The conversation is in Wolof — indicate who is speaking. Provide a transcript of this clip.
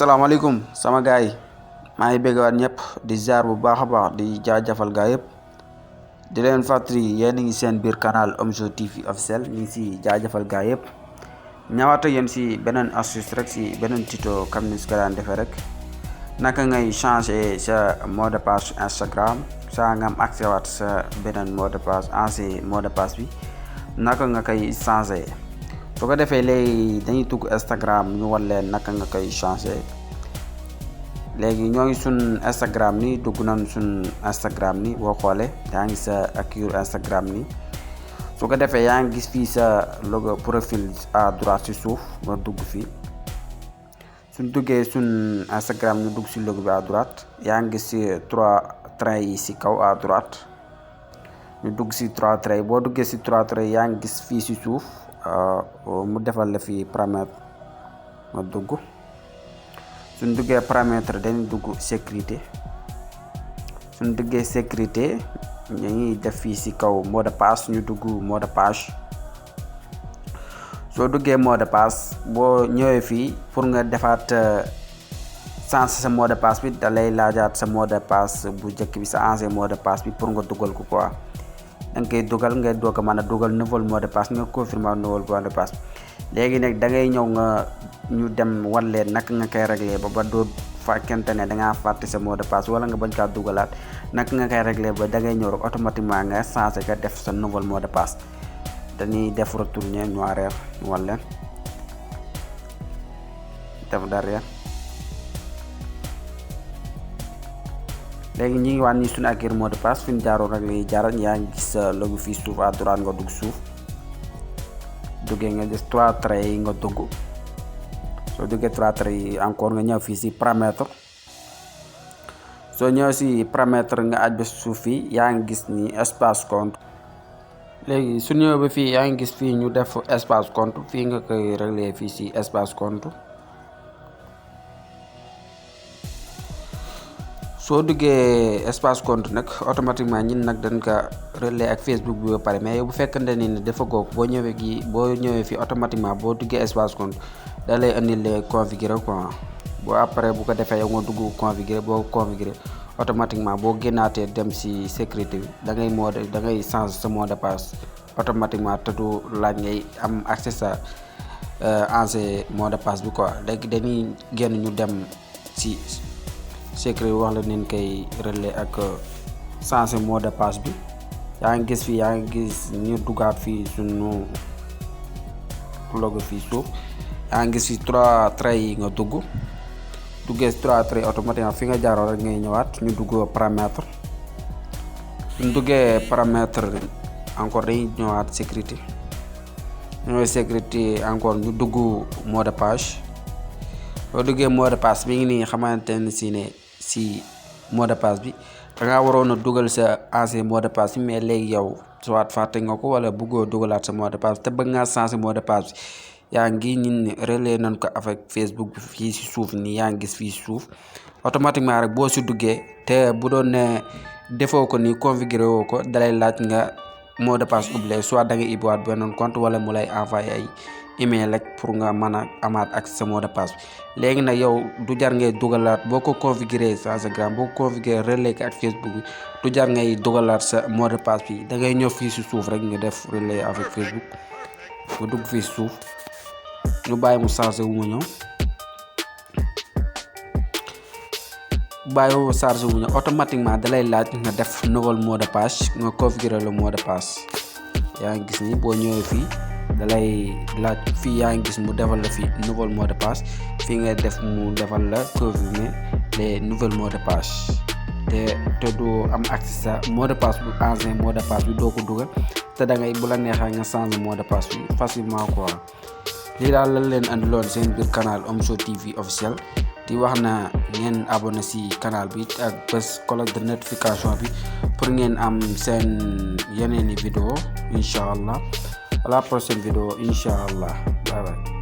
Speaker 1: Assalamualaikum sama gaay maa ngi bëggaat ñëpp di ziar bu baax di jaajëfal gaay yëpp di leen fàttali yéen ngi seen biir canal Omzo TV officiel ñu ngi si jaajëfal gaay yëpp ñëwaat ak yéen si beneen astuce rek si beneen tuto comme ni ko daan defee rek naka ngay changer sa mot de passe Instagram saa nga am accès waat sa beneen mot de passe ancien mot de passe bi naka nga koy changer su ko defee léegi dañuy dugg Instagram ñu wan leen naka nga koy changer léegi ñoo ngi sun Instagram ni dugg nañ sun Instagram ni boo xoolee yaa ngi sa accueil Instagram ni su ko defee yaa ngi gis fii sa logo profil à droite si suuf nga dugg fii suñ duggee sun Instagram ñu dugg si logo bi à droite yaa ngi gis si 3 traits yi si kaw à droite ñu dugg si 3 traits boo duggee si 3 traits yaa ngi gis fii si suuf mu defal la fi paramètre nga dugg suñ duggee paramètre dañuy dugg sécurité suñ duggee sécurité ñu ngi def fii si kaw mot de passe ñu dugg mot de passe soo duggee mot de passe boo ñëwee fii pour nga defaat changer sa mot de passe bi da lay laajaat sa mot de passe bu njëkk bi sa ancien mot de passe bi pour nga dugal ko quoi dang koy dugal ngay doog a mën a dugal nouveau mot de passe nga confirmer nouveau mot de passe léegi nag da ngay ñëw nga ñu dem wan leen naka nga koy régler ba doo fekkente ne da ngaa fàtte sa mot de passe wala nga bañ kaa dugalaat naka nga koy régler ba da ngay ñëw rek automatiquement nga changer ka def sa nouveau mot de passe dañuy def retourner ñu arrière wan leen def derrière léegi ñi ngi wàññi suñu accueil mot de passe fi ñu jaaroon rek lay jaaral yaa ngi gis logo fii suuf à droite nga dugg suuf duggee nga gis 3 traits yi nga dugg soo duggee 3 traits yi encore nga ñëw fii si paramètre soo ñëw si paramètre nga aj ba suuf fii yaa ngi gis ni espace compte léegi su ñëw ba fii yaa ngi gis fii ñu def espace compte fii nga koy régler fii si espace compte soo duggee espace compte nag automatiquement ñun nag dañ ko relais ak Facebook bi ba pare mais yow bu fekkante ni dafa goog boo ñëwee fii automatiquement boo duggee espace compte da lay andil les configurer quoi boo après bu ko defee yow nga dugg configurer boo configurer automatiquement boo génnaatee dem si sécurité bi da ngay changer sa mot de passe automatiquement te du laaj ngay am accès sa ancien mot de passe bi quoi léegi dañuy génn ñu dem si secret wax la neen koy relais ak changer mot de passe bi yaa ngi gis fii yaa ngi gis ñu dugaat fii sunu logo fii suuf yaa ngi gis fii 3 traits yi nga duggee 3 traits automatiquement fi nga jaaroo rek ngay ñëwaat ñu dugg paramètre ñu duggee paramètre encore dañuy ñëwaat sécurité encore ñu dugg mot de passe boo duggee mot de passe bi ngi nii xamante ne si mot de passe bi da ngaa waroon a dugal sa ancien mot de passe bi mais léegi yow soit fàtte nga ko wala bëggoo dugalaat sa mot de passe te bëgg ngaa changer mot de passe bi yaa ngi ñun relais nañ ko avec Facebook bi fii si suuf nii yaa ngi gis fii si suuf automatiquement rek boo si duggee te bu doon ne defoo ko ni configuré woo ko dalay laaj nga mot de passe oublié soit da nga ibbiwaat beneen compte wala mu lay envoyé ay email rek pour nga mën a amaat ak sa mot de passe bi léegi nag yow du jar ngay dugalaat boo ko configuré sa Instagram boo ko configuré relais ak Facebook bi du jar ngay dugalaat sa mot de passe bi da ngay ñëw fii si suuf rek nga def relais avec Facebook nga dugg fii si suuf ñu bàyyi mu chargé wu mu ñëw automatiquement da lay laaj nga def nouveau mot de passe nga configuré le mot de passe yaa ngi gis ni boo ñëwee fii da lay laaj fii yaa ngi gis mu defal la fii nouveau mot de passe fii nga def mu defal la confirmer les nouveaux mots de passe te du am accès sa mot de passe bu ancien mot de passe bi doo ko dugal te da ngay bu la neexee nga changer mot de passe bi facilement quoi lii daal la leen andiloon seen biir canal Omzo TV officiel di wax na ngeen abonné si canal bi ak bés cloche de notification bi pour ngeen am seen yeneeni vidéo incha allah à la prochaine vidéo incha allah bye bye.